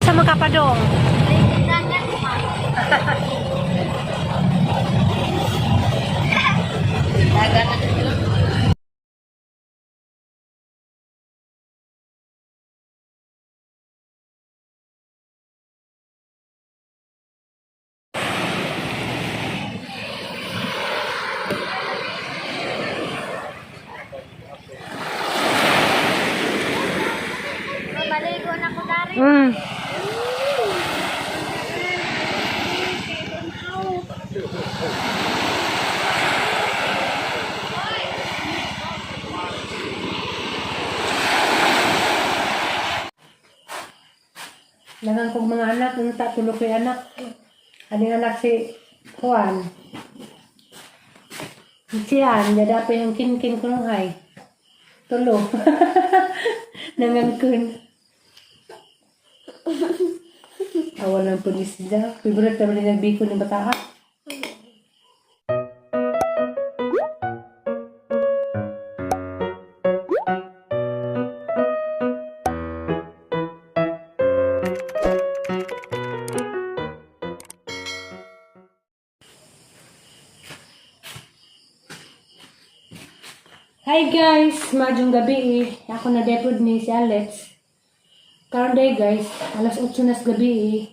Asa man ka padong? Dagat pa. Dagat na dito. Maligo na ko dari. Langan kong mga anak, unta tulo ko'y anak. Aning anak si Juan. Siyan, yada pa yung kinkin ko nung hay. Tulo. Nangangkun. Awan ng pulis da. Favorite naman yung nagbiko ng bata. Hi guys! Madyong gabi eh. Ako na depod ni si Alex. Karon day guys, alas 8 na sa gabi eh.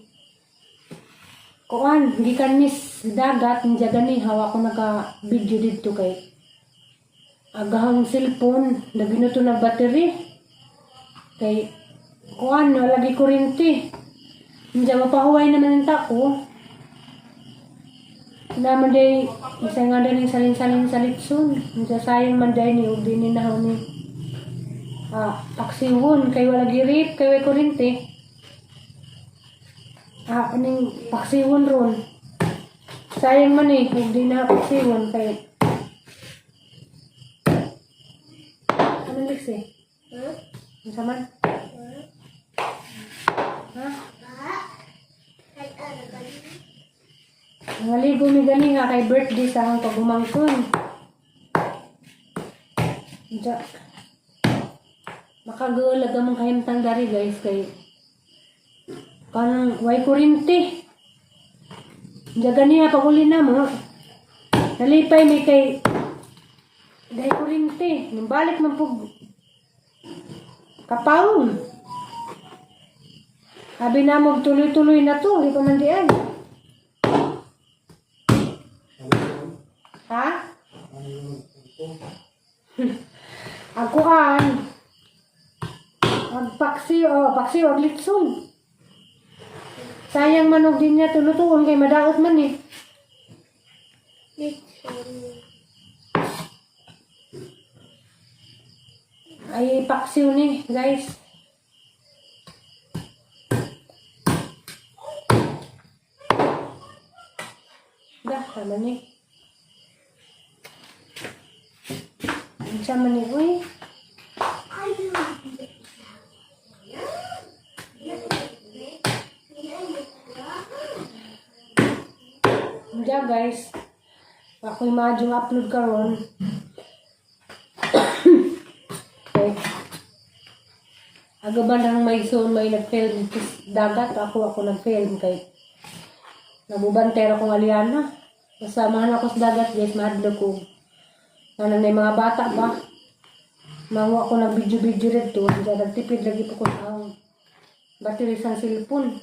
Kuan, gikan mis dagat, nja gani hawa ko naka video didto kay agahang cellphone, naginuto na battery. Kay kuan, wala lagi kuryente. Nja mapahuway naman ang tako. Naman day, isa nga day ning salin-salin sa litson. Nja sayang man day ni ug di ni nahaw ni paksiwon kay wala girip kay way kuryente. Aning paksiwon ron. Sayang man eh, kung di na paksiwon kay ano Lex eh? Hmm? Ano man? Ha? Nangaligo mi gani nga kay birthday sa akong pagumangkon. Diya. Makagulaga mong kahimtang dari guys kay kanang way kurinte. Diya gani nga pag uli na mo. Nalipay mi kay dahil kurinte. Nimbalik man pug kapawon. Sabi na mo tuloy-tuloy na to, di pa man diyan. Ha? Ako an. Agpaksi o, paksi og litson. Sayang manog din niya tulutuon kay madaot man eh. Litson. Ay paksiw ni, guys. Dah, tama ni. Unsa man ni, uy? Diya guys, ako'y madyong upload karon. Okay. Aga ba nang may zone may nag-film dito sa dagat, ako nag-film kay nabubantero kong aliana. Kasamahan ako sa dagat guys, mahadlok ko. Nanan na yung mga bata ba? Mango ako nag-video-video rito. Diya nagtipid lagi po ko sa akong battery sa cellphone.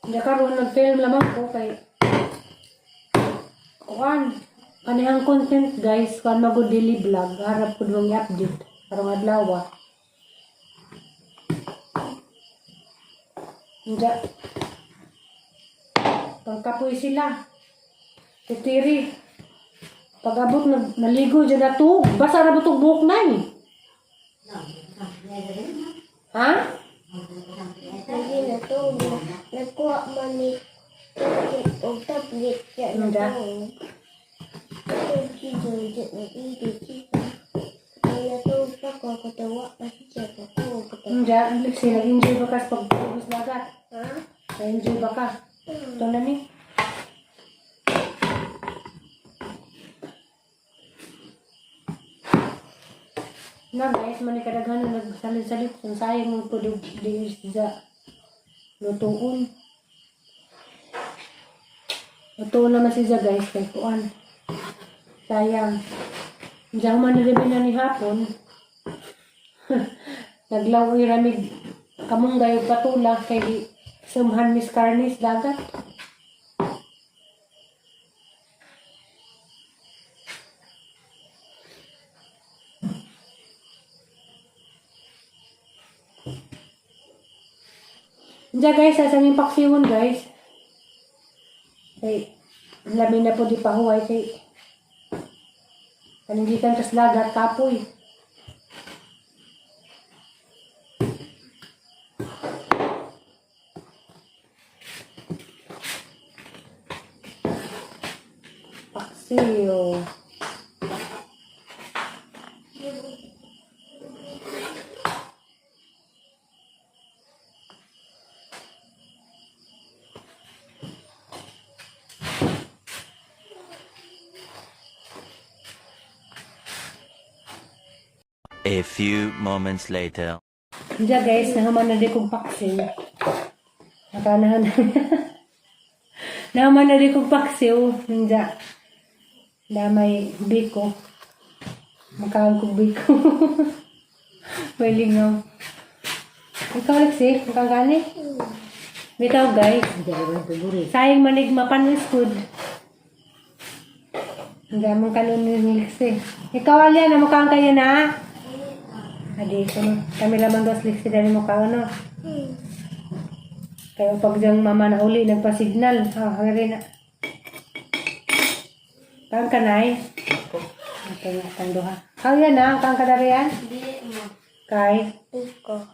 Diya karon nag-film lamang ko kay kuan kanihang content guys, kuan magud daily vlog, harap ko mong i-update karong adlaw. Diya. Pagkapoy sila. Titiri. Pag-abot, naligo dyan na to. Basa na ba itong buhok na eh? Ha? Lagi na to. Nagkuha man ni og tablet siya na Hindi. to. Kaya to pa ko katawa pa siya ko katawa. Hindi, Lexi, nag-enjoy ba ka sa pagpugos dagat? Ha? Nag-enjoy ba ka? Ito na ni. Na guys, man kadaghan na nagsalit-salit. Ang sayang mo po di sa lutuon. Lutuon naman siya guys, kay kuan. Sayang. Diyan man nilibin na ni hapon. Naglaw ramig kamunggay ug patula kay sumhan Miss Carnis dagat. Diyan guys, sa aming paksiwon guys. Kay labi na po di pahuway kay kaningikan kas dagat kapoy. Paksiw. A few moments later. Diyan guys, nahaman na di kong paksiw. Nakanahan na. Nahaman na di kong paksiw. Diyan. Damay biko. Makaon kong biko. May lingaw. Ikaw, Lexi, makagani? Bitaw guys. Sayang manig mapanis food. Hindi mo kanon ni Lexi. Ikaw, Alia, na mukhang kayo na? Adi, kuno. Kami lamang dos Lexi dahil mukha ano. Kaya pag diyang mama na uli, nagpa-signal. Ah, hangari na. Kaan ka, Nay? Okay, nga, kang duha. Kaya na, kang kadarian? Di mo. Kay? Iko.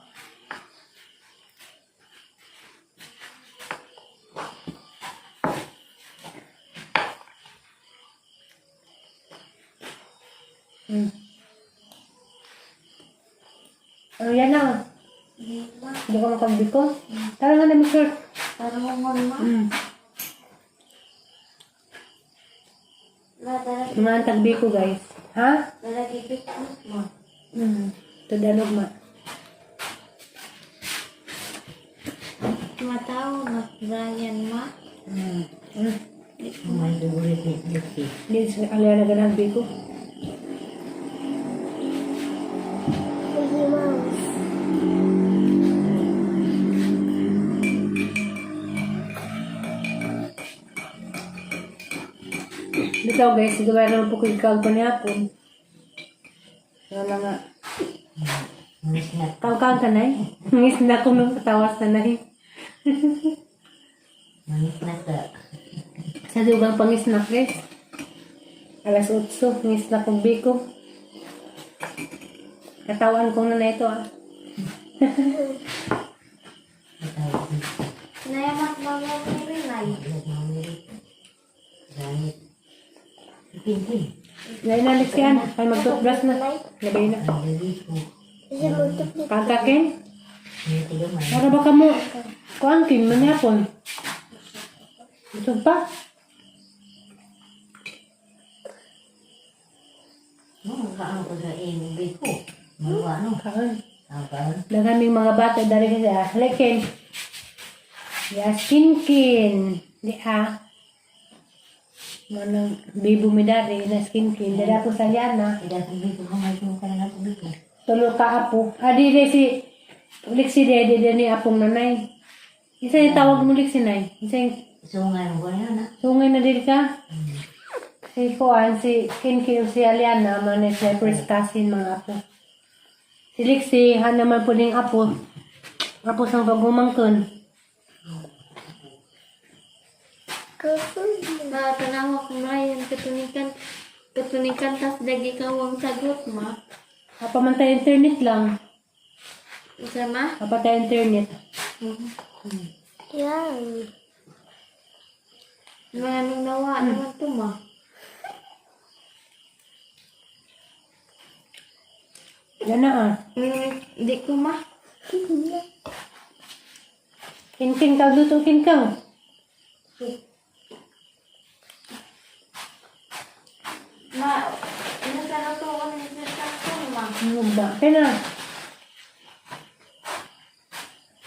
Ano yan na? Di ma. Hindi ko makagbiko. Tara nga na, Miss Short. Tarungon ma. La dara Mga tagbiko, guys. Ha? dara gipiknik ma. Tudanog ma. Mataw na Brian ma. Hindi, alaya na ganang biko. Mickey Mouse. Bitaw guys, siguro naman po kay Kag panihapon. Wala nga. Kang ka na eh. Ngis na ko nung katawas na na eh. Sa dugang pangisnak guys. Alas 8, ngisnak kong biko. Katawan ko na na ito ah. Nayamat mama ni Rinay. Lain na Lixian, ay mag-toothbrush na. Labay na. Isa mo tupit. Kangkakin? Para baka mo, kuangkin, manyapon. Busog pa? Kaan. Dagaming mga bata dari kasi ah. Lekin. Ya, skinkin. Di ah. Manang bibo mi dari na skinkin. Dada po sa liana. Tulo ka apo. Ah, di di si Lixi di di di ni apong nanay. Isa yung tawag mo Lixi nay. Isa yung sungay na dili ka. Si Kuan, si Kinkin, si Aliana, mga na first cousin mga apo. Si Lixi, han naman po ding apo. Apo sang pagumangkon. Ma, tanawa ko Brian, katunikan, katunikan tas dagi ka wang sagot ma. Apa man tayo internet lang. Isa ma? Apa tayo internet. Yan. Maraming nawa naman to ma. Yan na ah. Di ko ma. Kinkin ka, luto kinkaw. Ma, nasa na to ako ng instruction ma. Ugma. Kaya na.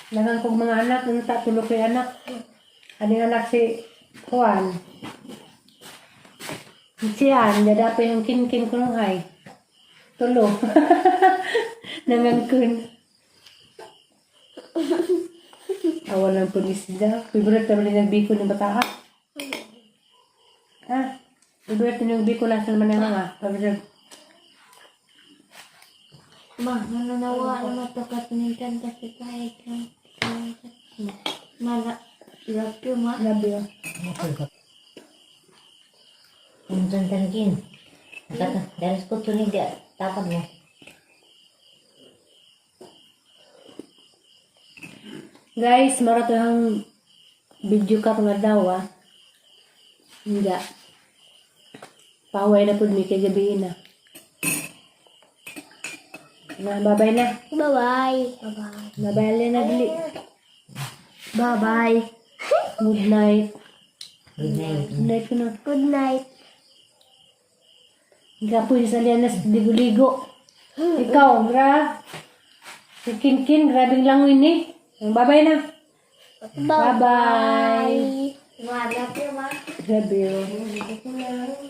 Lagang kong mga anak, unta tulo ko'y anak. Aning anak si Juan. Siyan, dada pa yung kinkin ko nung hay. Tulo. Nangangkun. Awan ng pulis da. Favorite naman yung biko ng bata. Ah, favorite yung biko lang sa naman ng mga. Favorite. Ma, nananawa naman to katunitan kasi kahit kang ma, love you, ma. Love you. Unsan tankin. Nakata, daras ko tunig di tapad mo. Guys, mara to ang video ka nga daw ah. Hindi. Paway na pud mi kay gabi na. Na, babay na. Bye-bye. Bye-bye. Babay na dili. Bye-bye. Good night. Good night. Good night ko na. Good night. Gapoy sa lianas ligo-ligo. Ikaw, gra. Si Kinkin, grabing langoy ni. Babay na. Bye-bye. Ma, love you, ma. Love you.